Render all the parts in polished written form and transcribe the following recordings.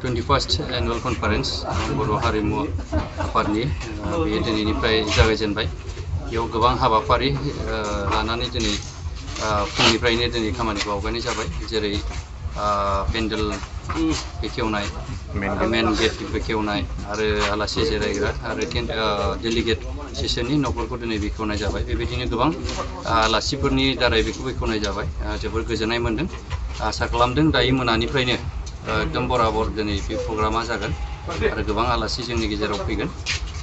21st Annual Conference बर' हारिमु आफादनि बेयो दिनैनिफ्राय जागायजेनबाय। बेयाव गोबां हाबाफारि लानानै दिनै फुंनिफ्रायनो दिनै खामानिखौ आवगायनाय जाबाय। जेरै पेन्डेल बेखेवनाय, मेन गेट बेखेवनाय आरो आलासि जिरायग्रा आरो डेलिगेट सेसननि न'फोरखौ दिनै बेखेवनाय जाबाय। बेबायदिनो गोबां आलासिफोरनि दारै बेखौ बेखेवनाय जाबाय। जोबोर गोजोननाय मोन्दों। आसा खालामदों दायो मोनानिफ्रायनो एकदम बराबर दिनै बे प्रग्रामा जागोन आरो गोबां आलासि जोंनि गेजेराव फैगोन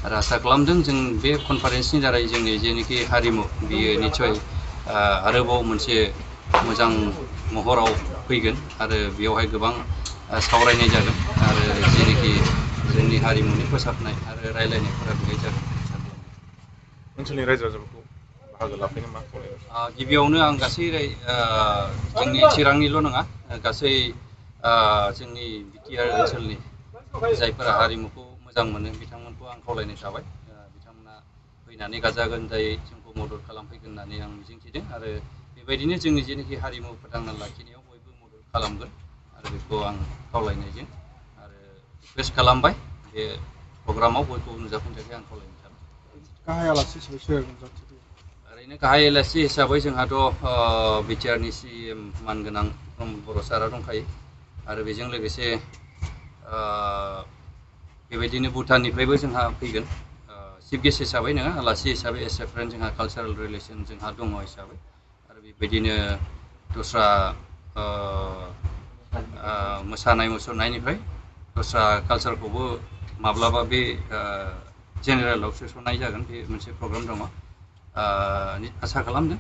आरो आसा खालामदों जों बे कनफारेन्सनि दारै जोंनि जेनोखि हारिमु बियो निस्सय आरोबाव मोनसे मोजां महराव फैगोन आरो बेयावहाय गोबां सावरायनाय जागोन आरो जेनोखि जोंनि हारिमुनि फोसाबनाय आरो रायलायनायफोरा बेहाय जागोन। ओनसोलनि रायजो राजाफोरखौ बाहागो लाफैनो मा खावलायदों? गिबियावनो आं गासै जोंनि चिरांनिल' नङा गासै जोंनि बिटिआर ओनसोलनि जायफोरा हारिमुखौ मोजां मोनो बिथांमोनखौ आं खावलायनाय थाबाय। बिथांमोना फैनानै गाजा गोमजायै जोंखौ मदद खालामफैगोन होननानै आं मिजिंथिदों आरो बेबायदिनो जोंनि जेनोखि हारिमु फोथांना लाखिनायाव बयबो मदद खालामगोन आरो बेखौ आं खावलायनायजों आरो रिकुवेस्ट खालामबाय बे प्रग्रामाव बयखौबो नुजाफैनो थाखाय आं खावलायनाय थाबाय। गाहाय आलासि हिसाबै सोर नुजाथिफैयो? ओरैनो गाहाय आलासि हिसाबै जोंहाथ' बिटिआरनि CM मानगोनां प्रमद बर' सारा दंखायो आरो बेजों लोगोसे बेबायदिनो भुटाननिफ्रायबो जोंहा फैगोन चिफ गेस्ट हिसाबै नङा आलासि हिसाबै एस ए फ्रेन्ड जोंहा कालचारेल रिलेसन जोंहा दङ हिसाबै आरो बेबायदिनो दस्रा मोसानाय मुसुरनायनिफ्राय दस्रा कालचारखौबो माब्लाबा बे जेनेरेलाव सोसननाय जागोन। बे मोनसे प्रग्राम दङ। आसा खालामदों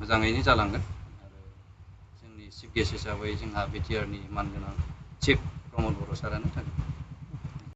मोजाङैनो जालांगोन आरो जोंनि चिफ गेस्ट हिसाबै जोंहा बिटिआरनि मानगोनां चिफ प्रमद बर' सारानो थागोन।